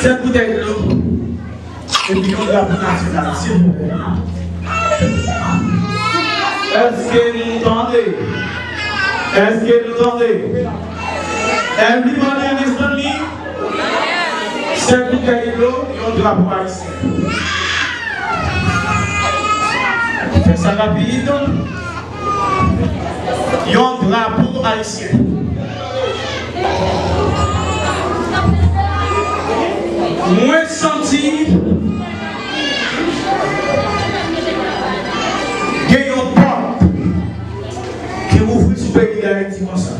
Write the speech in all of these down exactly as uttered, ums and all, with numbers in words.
Sèt boutèy dlo. Epi yon drapo nasyonal, silvouplè. Èske nou tande? Èske nou tande? Everybody understand me? Sèt boutèy dlo, yon drapo ayisyen. Fè sa rapid. Yon drapo ayisyen. Mwen santi gen yon pòt ki ouvri sou peyi Dayiti konsa.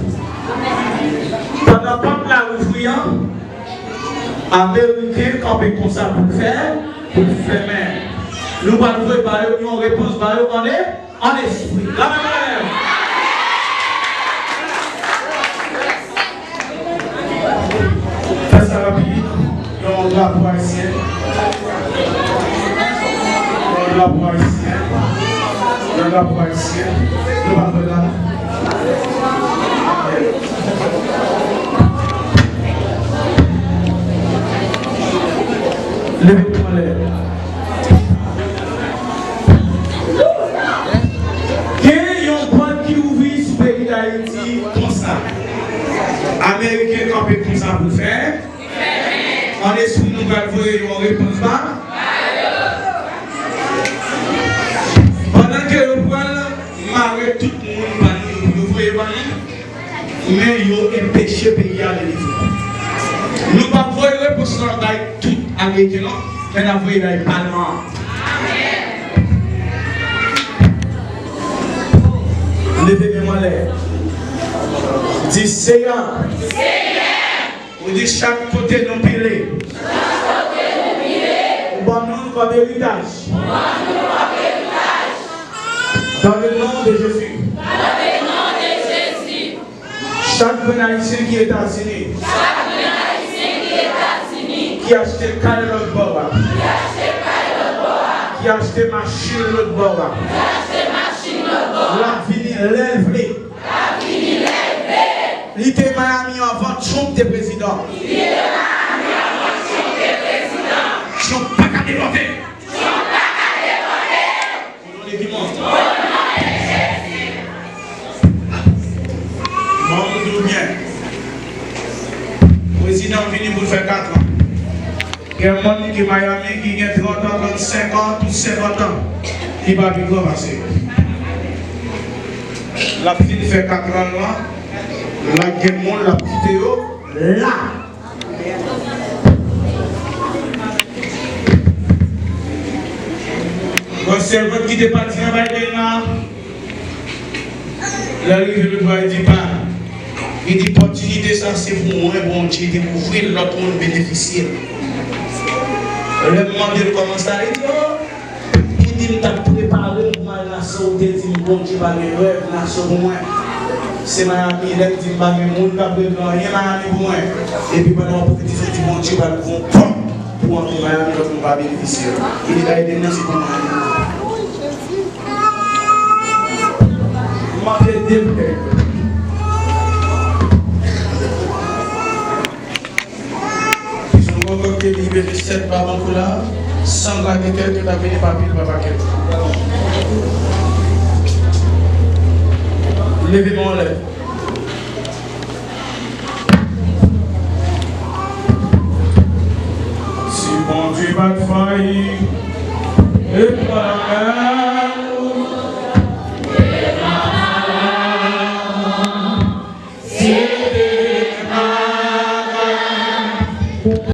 Pandan pòt la ouvri an, Ameriken kanpe konsa pou l fè, pou l fèmen. Nou pral voye ba yo yon repons ba yo ann e, ann espri. Lame anlè. Fè sa rapid. Yon drapo ayisyen. Yon drapo ayisyen. Yon drapo ayisyen. Nou pa fè la. Leve men anlè. Gen yon pòt ki ouvri sou peyi Dayiti konsa. Ameriken kanpe konsa pou fè. Ann espri nou pral voye yon repons ba. Pandan ke yo pral mare tout moun pa nou, yo voye ba nou. Men yo enpeche peyi a delivre. Nou p ap voye repons lan bay tout Ameriken non, men n ap voye bay palman an. Leve men w anlè. Di, Seyè, ou di chak kote nou pile, ou ban nou kòm eritaj. Dans le nom de Jésus. Chak grenn Ayisyen ki Etazini, ki achte kay lòt bò a, ki achte machin lòt bò a, l ap vini lè l vle. Li te Miami anvan Trump te prezidan. Trump pa ka depòte. Ou tande ki mò? Bon, m di w byen. Prezidan vini pou l fè kat an. Gen moun ki Miami ki gen trant an, trannsenk an, tout senkant an, ki pa pi gran pase yo. L ap fin fè kat an lan, l ap gen moun, l ap kite yo la. Bon, sèvant ki te pati an Biden la, lè l rive lòt bò a, li di, pa, li di, opòtinite sa se pou mwen, Bondye te ouvri l, lòt moun benefisye l. Lè m mande l kòman sa, li di, o, li di, m t ap prepare m pou m al Nassau, ou te di m Bondye pa gen rèv Nassau pou mwen. Se Miami, lè m di m pa gen moun k ap regle anyen Miami pou mwen. Epi pandan w ap pwofetize, di Bondye pral ouvri yon pòt pou w antre Miami, lòt moun pa benefisye l. Li di Biden nan se pou mwen. M ap ede l. Son kòkòt te rive de sèt ba bankou la, san gade kèl ke t ap vini pa pil pa pakèt. Leve men w anlè. Si Bondye pa t fè l, e pa la mè.